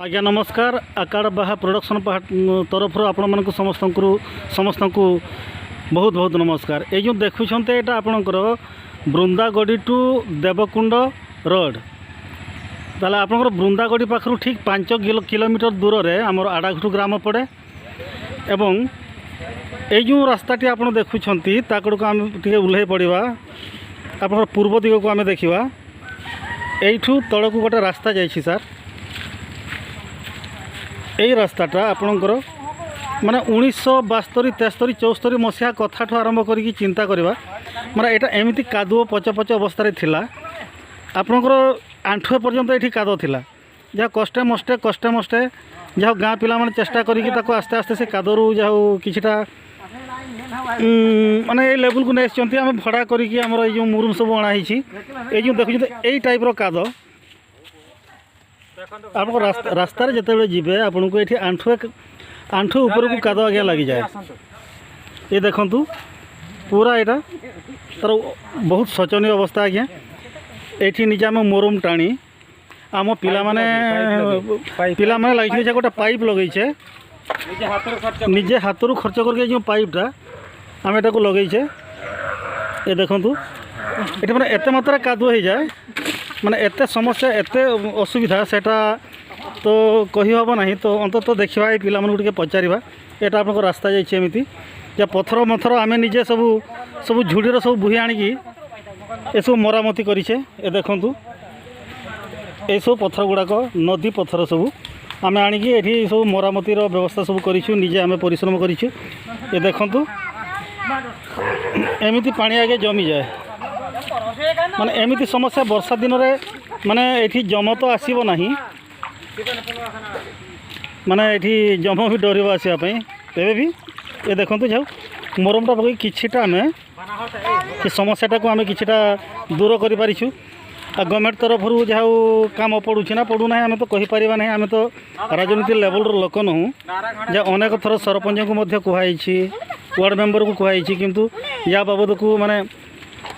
ଆଜ୍ଞା ନମସ୍କାର। ଆକାଡ଼ ବାହା ପ୍ରଡକ୍ସନ୍ ତରଫରୁ ଆପଣମାନଙ୍କୁ ସମସ୍ତଙ୍କୁ ସମସ୍ତଙ୍କୁ ବହୁତ ବହୁତ ନମସ୍କାର। ଏଇ ଯେଉଁ ଦେଖୁଛନ୍ତି, ଏଇଟା ଆପଣଙ୍କର ବୃନ୍ଦାଗଡ଼ି ଟୁ ଦେବକୁଣ୍ଡ ରୋଡ଼। ତାହେଲେ ଆପଣଙ୍କର ବୃନ୍ଦାଗଡ଼ି ପାଖରୁ ଠିକ୍ 5 କିଲୋମିଟର ଦୂରରେ ଆମର ଆଡ଼ାଘୁଟୁ ଗ୍ରାମ ପଡ଼େ। ଏବଂ ଏଇ ଯେଉଁ ରାସ୍ତାଟି ଆପଣ ଦେଖୁଛନ୍ତି, ତା କଡ଼କୁ ଆମେ ଟିକେ ଓହ୍ଲେଇ ପଡ଼ିବା। ଆପଣଙ୍କର ପୂର୍ବ ଦିଗକୁ ଆମେ ଦେଖିବା। ଏଇଠୁ ତଳକୁ ଗୋଟେ ରାସ୍ତା ଯାଇଛି ସାର୍। ଏଇ ରାସ୍ତାଟା ଆପଣଙ୍କର ମାନେ 1972, 73, 74 ମସିହା କଥାଠୁ ଆରମ୍ଭ କରିକି ଚିନ୍ତା କରିବା, ମାନେ ଏଇଟା ଏମିତି କାଦୁଅ ପଚ ପଚ ଅବସ୍ଥାରେ ଥିଲା। ଆପଣଙ୍କର ଆଣ୍ଠୁଏ ପର୍ଯ୍ୟନ୍ତ ଏଇଠି କାଦୁଅ ଥିଲା। ଯାହା କଷ୍ଟେ ମଷ୍ଟେ କଷ୍ଟେ ମଷ୍ଟେ ଯାହା ଗାଁ ପିଲାମାନେ ଚେଷ୍ଟା କରିକି ତାକୁ ଆସ୍ତେ ଆସ୍ତେ ସେ କାଦୁଅରୁ ଯାହା ହଉ କିଛିଟା ମାନେ ଏଇ ଲେବୁଲକୁ ନେଇ ଆସିଛନ୍ତି। ଆମେ ଭଡ଼ା କରିକି ଆମର ଏଇ ଯେଉଁ ମୁରୁମ ସବୁ ଅଣା ହେଇଛି। ଏଇ ଯେଉଁ ଦେଖୁଛନ୍ତି, ଏଇ ଟାଇପ୍ର କାଦ। ଆପଣଙ୍କ ରାସ୍ତାରେ ଯେତେବେଳେ ଯିବେ, ଆପଣଙ୍କୁ ଏଇଠି ଆଣ୍ଠୁଏ ଆଣ୍ଠୁ ଉପରକୁ କାଦ ଆଜ୍ଞା ଲାଗିଯାଏ। ଏ ଦେଖନ୍ତୁ, ପୁରା ଏଇଟା ତାର ବହୁତ ଶୋଚନୀୟ ଅବସ୍ଥା ଆଜ୍ଞା। ଏଇଠି ନିଜେ ଆମେ ମୋରମ ଟାଣି ଆମ ପିଲାମାନେ ପିଲାମାନେ ଲାଗିଛନ୍ତି ଯେ ଗୋଟେ ପାଇପ୍ ଲଗେଇଛେ। ନିଜେ ହାତରୁ ଖର୍ଚ୍ଚ। ନିଜେ ହାତରୁ ଖର୍ଚ୍ଚ କରିକି ଏଇ ଯେଉଁ ପାଇପ୍ଟା ଆମେ ଏଟାକୁ ଲଗେଇଛେ। ଏ ଦେଖନ୍ତୁ, ଏଠି ମାନେ ଏତେ ମାତ୍ରାରେ କାଦୁଅ ହେଇଯାଏ, ମାନେ ଏତେ ସମସ୍ୟା, ଏତେ ଅସୁବିଧା, ସେଇଟା ତ କହିହେବ ନାହିଁ। ତ ଅନ୍ତତଃ ଦେଖିବା, ଏଇ ପିଲାମାନଙ୍କୁ ଟିକେ ପଚାରିବା। ଏଇଟା ଆପଣଙ୍କ ରାସ୍ତା ଯାଇଛି ଏମିତି ଯେ ପଥର ମଥର ଆମେ ନିଜେ ସବୁ ସବୁ ଝୁଡ଼ିର ସବୁ ବୋହି ଆଣିକି ଏସବୁ ମରାମତି କରିଛେ। ଏ ଦେଖନ୍ତୁ, ଏସବୁ ପଥର ଗୁଡ଼ାକ ନଦୀ ପଥର ସବୁ ଆମେ ଆଣିକି ଏଠି ସବୁ ମରାମତିର ବ୍ୟବସ୍ଥା ସବୁ କରିଛୁ। ନିଜେ ଆମେ ପରିଶ୍ରମ କରିଛୁ। ଏ ଦେଖନ୍ତୁ, ଏମିତି ପାଣି ଆଗେ ଜମିଯାଏ। ମାନେ ଏମିତି ସମସ୍ୟା ବର୍ଷା ଦିନରେ, ମାନେ ଏଠି ଜମ ତ ଆସିବ ନାହିଁ, ମାନେ ଏଠି ଜମ ବି ଡରିବ ଆସିବା ପାଇଁ। ଏବେ ବି ଏ ଦେଖନ୍ତୁ, ଯାଉ ମୋରମଟା ପକାଇ କିଛିଟା ଆମେ ସେ ସମସ୍ୟାଟାକୁ ଆମେ କିଛିଟା ଦୂର କରିପାରିଛୁ। ଆଉ ଗଭର୍ଣ୍ଣମେଣ୍ଟ ତରଫରୁ ଯାହା ହଉ କାମ ପଡ଼ୁଛି ନା ପଡ଼ୁନାହିଁ, ଆମେ ତ କହିପାରିବା ନାହିଁ। ଆମେ ତ ରାଜନୀତି ଲେଭେଲର ଲୋକ ନୁହଁ। ଯେ ଅନେକ ଥର ସରପଞ୍ଚଙ୍କୁ ମଧ୍ୟ କୁହାହେଇଛି, ୱାର୍ଡ଼ ମେମ୍ବରକୁ କୁହାହେଇଛି, କିନ୍ତୁ ୟା ବାବଦକୁ ମାନେ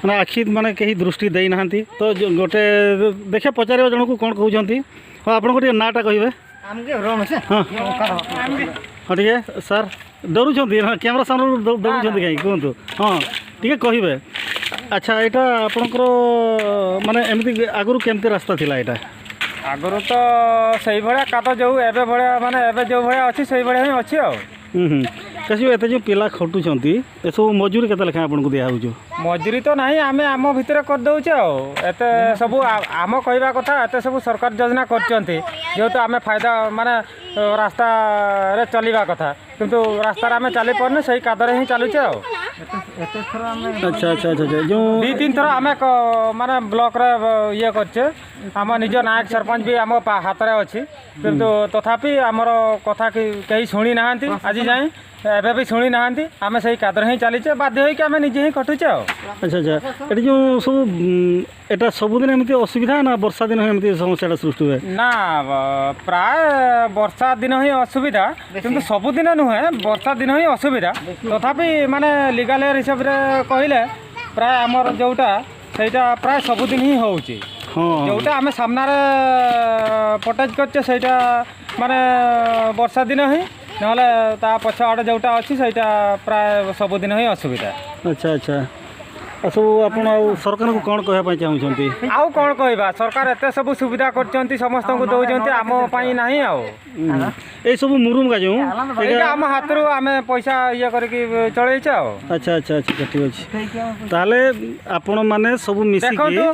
ମାନେ ଆଖି ମାନେ କେହି ଦୃଷ୍ଟି ଦେଇନାହାନ୍ତି। ତ ଗୋଟେ ଦେଖିବା, ପଚାରିବା ଜଣକୁ କ'ଣ କହୁଛନ୍ତି। ହଁ, ଆପଣଙ୍କୁ ଟିକେ ନାଁଟା କହିବେ? ହଁ ହଁ ଟିକେ ସାର୍, ଡରୁଛନ୍ତି କ୍ୟାମେରା ସାମ୍ନାରୁ? ଡରୁଛନ୍ତି କାହିଁକି କୁହନ୍ତୁ। ହଁ, ଟିକେ କହିବେ। ଆଚ୍ଛା, ଏଇଟା ଆପଣଙ୍କର ମାନେ ଏମିତି ଆଗରୁ କେମିତି ରାସ୍ତା ଥିଲା ଏଇଟା? ଆଗରୁ ତ ସେଇଭଳିଆ କାଦ, ଯୋଉ ଏବେ ଭଳିଆ, ମାନେ ଏବେ ଯୋଉ ଭଳିଆ ଅଛି, ସେଇଭଳିଆ ହିଁ ଅଛି ଆଉ। ହୁଁ ହୁଁ କାଶୀ, ଏତେ ଯେଉଁ ପିଲା ଖଟୁଛନ୍ତି, ଏସବୁ ମଜୁରୀ କେତେ ଲେଖାଏଁ ଆପଣଙ୍କୁ ଦିଆହେଉଛି? ମଜୁରୀ ତ ନାହିଁ, ଆମେ ଆମ ଭିତରେ କରିଦେଉଛେ। ଆଉ ଏତେ ସବୁ ଆମ କହିବା କଥା, ଏତେ ସବୁ ସରକାର ଯୋଜନା କରିଛନ୍ତି, ଯେହେତୁ ଆମେ ଫାଇଦା ମାନେ ରାସ୍ତାରେ ଚଲିବା କଥା, କିନ୍ତୁ ରାସ୍ତାରେ ଆମେ ଚାଲିପାରୁନୁ, ସେଇ କାଦରେ ହିଁ ଚାଲୁଛେ ଆଉ। ଆଚ୍ଛା ଆଚ୍ଛା ଆଚ୍ଛା ଆଚ୍ଛା ଯେଉଁ ଦୁଇ ତିନି ଥର ଆମେ ମାନେ ବ୍ଲକରେ ଇଏ କରିଛେ। ଆମ ନିଜ ନାୟକ ସରପଞ୍ଚ ବି ଆମ ହାତରେ ଅଛି, କିନ୍ତୁ ତଥାପି ଆମର କଥା କେହି ଶୁଣି ନାହାନ୍ତି ଆଜି ଯାଏଁ, ଏବେ ବି ଶୁଣି ନାହାନ୍ତି। ଆମେ ସେଇ କାଦରେ ହିଁ ଚାଲିଛେ, ବାଧ୍ୟ ହେଇକି ଆମେ ନିଜେ ହିଁ ଖଟୁଛେ ଆଉ। ଆଚ୍ଛା ଆଚ୍ଛା ଏଠି ଯେଉଁ ସବୁ ଏଇଟା ସବୁଦିନ ଏମିତି ଅସୁବିଧା ନା ବର୍ଷା ଦିନ ହିଁ ଏମିତି ସମସ୍ୟାଟା ସୃଷ୍ଟି ହୁଏ? ନା, ପ୍ରାୟ ବର୍ଷା ଦିନ ହିଁ ଅସୁବିଧା, କିନ୍ତୁ ସବୁଦିନ ନୁହେଁ। ବର୍ଷା ଦିନ ହିଁ ଅସୁବିଧା। ତଥାପି ମାନେ ଲିଗାଲ ହିସାବରେ କହିଲେ ପ୍ରାୟ ଆମର ଯେଉଁଟା ସେଇଟା ପ୍ରାୟ ସବୁଦିନ ହିଁ ହେଉଛି। ଯେଉଁଟା ଆମେ ସାମ୍ନାରେ ପଟେଜ କରିଛେ, ସେଇଟା ମାନେ ବର୍ଷା ଦିନ ହିଁ, ନହେଲେ ତା ପଛ ଆଡ଼େ ଯେଉଁଟା ଅଛି, ସେଇଟା ପ୍ରାୟ ସବୁଦିନ ହିଁ ଅସୁବିଧା। ଆଚ୍ଛା ଆଚ୍ଛା ଆଉ ସବୁ ଆପଣ ଆଉ ସରକାରଙ୍କୁ କ'ଣ କହିବା ପାଇଁ ଚାହୁଁଛନ୍ତି? ଆଉ କ'ଣ କହିବା? ସରକାର ଏତେ ସବୁ ସୁବିଧା କରିଛନ୍ତି, ସମସ୍ତଙ୍କୁ ଦେଉଛନ୍ତି, ଆମ ପାଇଁ ନାହିଁ ଆଉ। ଏଇସବୁ ମୁରୁମଗା ଯେଉଁ ଏଇଟା ଆମ ହାତରୁ ଆମେ ପଇସା ଇଏ କରିକି ଚଳେଇଛେ ଆଉ। ଆଚ୍ଛା ଆଚ୍ଛା ଆଚ୍ଛା ଠିକ୍ ଅଛି। ତାହେଲେ ଆପଣମାନେ ସବୁ ମିଶିକି ଦେଖନ୍ତୁ।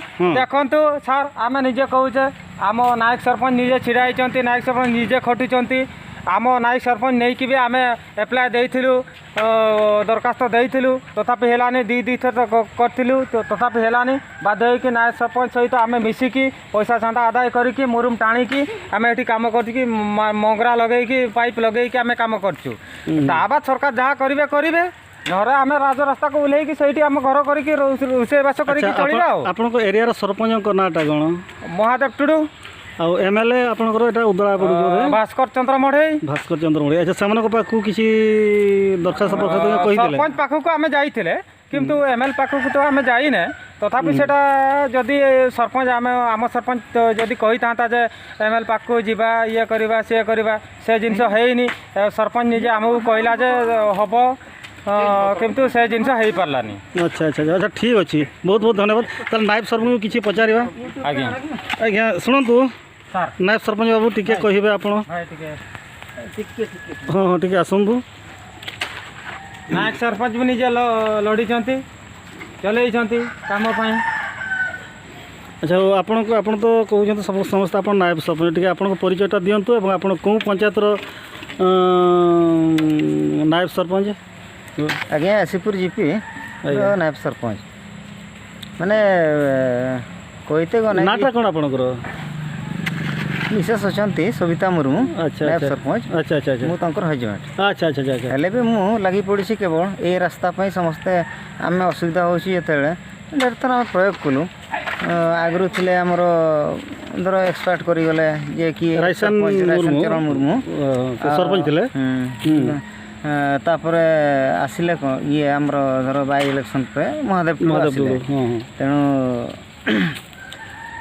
ଦେଖନ୍ତୁ ସାର୍, ଆମେ ନିଜେ କହୁଛେ, ଆମ ନାୟକ ସରପଞ୍ଚ ନିଜେ ଛିଡ଼ା ହେଇଛନ୍ତି, ନାୟକ ସରପଞ୍ଚ ନିଜେ ଖଟୁଛନ୍ତି। ଆମ ନାୟକ ସରପଞ୍ଚ ନେଇକି ବି ଆମେ ଆପ୍ଲାଏ ଦେଇଥିଲୁ, ଦରଖାସ୍ତ ଦେଇଥିଲୁ, ତଥାପି ହେଲାନି। ଦୁଇ ଦୁଇ ଥର ତ କରିଥିଲୁ, ତ ତଥାପି ହେଲାନି। ବାଧ୍ୟ ହେଇକି ନାୟକ ସରପଞ୍ଚ ସହିତ ଆମେ ମିଶିକି ପଇସା ଚାନ୍ଦା ଆଦାୟ କରିକି, ମୁରୁମ ଟାଣିକି ଆମେ ଏଠି କାମ କରୁଛୁ, ମଙ୍ଗରା ଲଗେଇକି, ପାଇପ୍ ଲଗେଇକି ଆମେ କାମ କରୁଛୁ। ତା ବାଦ ସରକାର ଯାହା କରିବେ କରିବେ, ନହେଲେ ଆମେ ରାଜରାସ୍ତାକୁ ଓହ୍ଲେଇକି ସେଇଠି ଆମ ଘର କରିକି ରୋଷେଇବାସ କରିକି ଚଳିବା ଆଉ। ଆପଣଙ୍କ ଏରିଆର ସରପଞ୍ଚଙ୍କ ନାଁଟା କ'ଣ? ମହାଦେବ ଟୁଡୁ। ଆଉ ଏମଏଲଏ ଆପଣଙ୍କର ଏଇଟା ଉଦଳା ପଡ଼ୁଛି ବୋଧେ? ଭାସ୍କର ଚନ୍ଦ୍ର ମଢ଼େଇ। ଭାସ୍କର ଚନ୍ଦ୍ର ମଢ଼େଇ। ଆଚ୍ଛା, ସେମାନଙ୍କ ପାଖକୁ କିଛି ଦରଖାସ୍ତ ଫରଖାସ୍ତ କହିଥିଲେ? ସରପଞ୍ଚ ପାଖକୁ ଆମେ ଯାଇଥିଲେ। କିନ୍ତୁ ଏମ୍ଏଲ୍ ପାଖକୁ ତ ଆମେ ଯାଇନେ। ତଥାପି ସେଟା ଯଦି ସରପଞ୍ଚ, ଆମେ ଆମ ସରପଞ୍ଚ ତ ଯଦି କହିଥାନ୍ତା ଯେ ଏମ୍ଏଲ୍ ପାଖକୁ ଯିବା, ଇଏ କରିବା, ସିଏ କରିବା, ସେ ଜିନିଷ ହେଇନି। ସରପଞ୍ଚ ନିଜେ ଆମକୁ କହିଲା ଯେ ହବ, କିନ୍ତୁ ସେ ଜିନିଷ ହେଇପାରିଲାନି। ଆଚ୍ଛା, ଠିକ୍ ଅଛି। ବହୁତ ବହୁତ ଧନ୍ୟବାଦ। ତାହେଲେ ନାୟବ ସରପଞ୍ଚଙ୍କୁ କିଛି ପଚାରିବା। ଆଜ୍ଞା। ଆଜ୍ଞା, ଶୁଣନ୍ତୁ। ସାର୍। ନାୟବ ସରପଞ୍ଚ ବାବୁ, ଟିକେ କହିବେ ଆପଣ? ଭାଇ, ଟିକେ। ହଁ, ଟିକେ ଆସନ୍ତୁ। ନାୟକ ସରପଞ୍ଚ ବି ନିଜେ ଲଢ଼ିଛନ୍ତି, ଚଲେଇଛନ୍ତି କାମ ପାଇଁ। ଆଚ୍ଛା, ହଉ, ଆପଣଙ୍କୁ ଆପଣ ତ କହୁଛନ୍ତି ସବୁ ସମସ୍ତେ, ଆପଣ ନାୟବ ସରପଞ୍ଚ, ଟିକେ ଆପଣଙ୍କ ପରିଚୟଟା ଦିଅନ୍ତୁ ଏବଂ ଆପଣ କେଉଁ ପଞ୍ଚାୟତର ନାୟବ ସରପଞ୍ଚ? ଆଜ୍ଞା, ଆସିପୁର ଜିପି ନାୟବ ସରପଞ୍ଚ। ମାନେ କହିତେ ଗଲେ ନାଁଟା କ'ଣ ଆପଣଙ୍କର? ମିସେସ୍ ଅଛନ୍ତି ସବିତା ମୁର୍ମୁ, ନାୟବ ସରପଞ୍ଚ। ଆଚ୍ଛା ଆଚ୍ଛା ଆଚ୍ଛା ମୁଁ ତାଙ୍କର ହଜବେଣ୍ଡ। ଆଚ୍ଛା ଆଚ୍ଛା ଆଚ୍ଛା ହେଲେ ବି ମୁଁ ଲାଗି ପଡ଼ିଛି କେବଳ ଏଇ ରାସ୍ତା ପାଇଁ। ସମସ୍ତେ ଆମେ ଅସୁବିଧା ହେଉଛି ଯେତେବେଳେ ଥର ଆମେ ପ୍ରୟୋଗ କଲୁ। ଆଗରୁ ଥିଲେ ଆମର, ଧର ଏକ୍ସପାର୍ଟ କରିଗଲେ ଯିଏ କି ରାଇସାନ ସରପଞ୍ଚ, ରାଇସାନ ମୁର୍ମୁ। ଚରଣ ମୁର୍ମୁ। ସେ ସରପଞ୍ଚ ଥିଲେ। ହୁଁ। ତାପରେ ଆସିଲେ କ'ଣ ଇଏ ଆମର ଧର ବାଇ ଇଲେକ୍ସନ୍ ପରେ ମହାଦେବ ଟୁଡୁ ମହାଦେବ ଆସିଲେ। ଟୁଡୁ, ହଁ। ତେଣୁ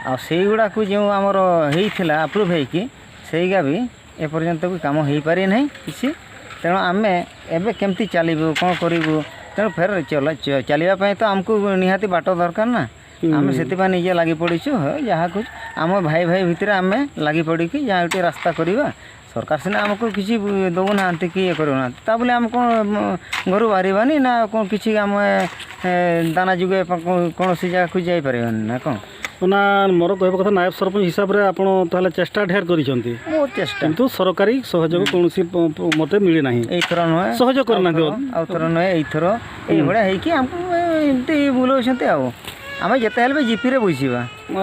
ଆଉ ସେଇଗୁଡ଼ାକୁ ଯେଉଁ ଆମର ହେଇଥିଲା ଆପ୍ରୁଭ୍ ହେଇକି, ସେଇଗା ବି ଏପର୍ଯ୍ୟନ୍ତ ବି କାମ ହେଇପାରି ନାହିଁ କିଛି। ତେଣୁ ଆମେ ଏବେ କେମିତି ଚାଲିବୁ, କ'ଣ କରିବୁ? ତେଣୁ ଫେର ଚାଲିବା ପାଇଁ ତ ଆମକୁ ନିହାତି ବାଟ ଦରକାର ନା। ଆମେ ସେଥିପାଇଁ ନିଜେ ଲାଗି ପଡ଼ିଛୁ। ଯାହା କହୁଛୁ ଆମ ଭାଇ ଭାଇ ଭିତରେ ଆମେ ଲାଗି ପଡ଼ିକି ଯାହା ଗୋଟେ ରାସ୍ତା କରିବା। ସରକାର ସିନା ଆମକୁ କିଛି ଦେଉନାହାନ୍ତି କି ଇଏ କରୁନାହାନ୍ତି, ତା ବୋଲି ଆମେ କ'ଣ ଘରୁ ବାହାରିବାନି ନା କ'ଣ? କିଛି ଆମେ ଦାନା ଯୋଗେ କୌଣସି ଜାଗାକୁ ଯାଇପାରିବାନି ନା କ'ଣ? ନା, ମୋର କହିବା କଥା, ନାୟବ ସରପଞ୍ଚ ହିସାବରେ ଆପଣ ତାହେଲେ ଚେଷ୍ଟା ଢେର କରିଛନ୍ତି? ବହୁତ ଚେଷ୍ଟା। କିନ୍ତୁ ସରକାରୀ ସହଯୋଗ କୌଣସି ମତେ ମିଳିନାହିଁ? ଏଇଥର ନୁହେଁ। ସହଯୋଗ କରିନାହାନ୍ତି? ଆଉ ଥର ନୁହେଁ, ଏଇଥର ଏଇଭଳିଆ ହେଇକି ଆମକୁ ଏମିତି ବୁଲଉଛନ୍ତି। ଆଉ ଆମେ ଯେତେ ହେଲେ ବି ଜିପିରେ ବୁଝିବା,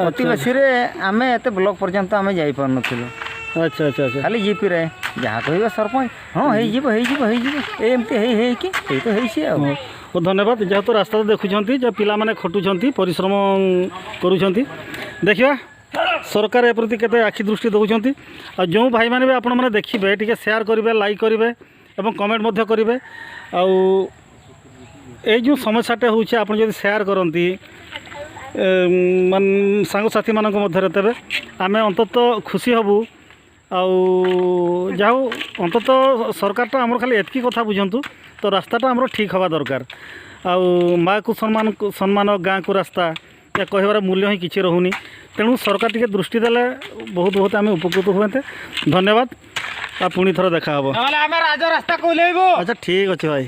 ଅତି ବେଶୀରେ ଆମେ ଏତେ ବ୍ଲକ ପର୍ଯ୍ୟନ୍ତ ଆମେ ଯାଇପାରୁନଥିଲୁ। ଆଚ୍ଛା ଆଚ୍ଛା ଆଚ୍ଛା ଖାଲି ଜିପିରେ ଯାହା କହିବେ ସରପଞ୍ଚ, ହଁ ହେଇଯିବ, ହେଇଯିବ, ହେଇଯିବ, ଏମିତି ହେଇ ହେଇକି ଏଇ ତ ହେଇଛି ଆଉ। ହଉ, ଧନ୍ୟବାଦ। ଯେହେତୁ ରାସ୍ତା ଦେଖୁଛନ୍ତି ଯେ ପିଲାମାନେ ଖଟୁଛନ୍ତି, ପରିଶ୍ରମ କରୁଛନ୍ତି, ଦେଖିବା ସରକାର ଏ ପ୍ରତି କେତେ ଆଖି ଦୃଷ୍ଟି ଦେଉଛନ୍ତି। ଆଉ ଯେଉଁ ଭାଇମାନେ ବି ଆପଣମାନେ ଦେଖିବେ, ଟିକେ ସେୟାର କରିବେ, ଲାଇକ୍ କରିବେ ଏବଂ କମେଣ୍ଟ ମଧ୍ୟ କରିବେ। ଆଉ ଏଇ ଯେଉଁ ସମସ୍ୟାଟା ହେଉଛି, ଆପଣ ଯଦି ସେୟାର କରନ୍ତି ମାନେ ସାଙ୍ଗସାଥିମାନଙ୍କ ମଧ୍ୟରେ, ତେବେ ଆମେ ଅନ୍ତତଃ ଖୁସି ହେବୁ। ଆଉ ଯାହା ହଉ, ଅନ୍ତତଃ ସରକାରଟା ଆମର ଖାଲି ଏତିକି କଥା ବୁଝନ୍ତୁ ତ, ରାସ୍ତାଟା ଆମର ଠିକ୍ ହେବା ଦରକାର। ଆଉ ମାଆକୁ ସମ୍ମାନ, ସମ୍ମାନ, ଗାଁକୁ ରାସ୍ତା, ଏହା କହିବାର ମୂଲ୍ୟ ହିଁ କିଛି ରହୁନି। ତେଣୁ ସରକାର ଟିକେ ଦୃଷ୍ଟି ଦେଲେ ବହୁତ ବହୁତ ଆମେ ଉପକୃତ ହୁଅନ୍ତେ। ଧନ୍ୟବାଦ, ଆଉ ପୁଣି ଥରେ ଦେଖା ହେବ। ନହେଲେ ଆମେ ରାଜରାସ୍ତାକୁ ଓହ୍ଲେଇବୁ। ଆଚ୍ଛା, ଠିକ୍ ଅଛି ଭାଇ।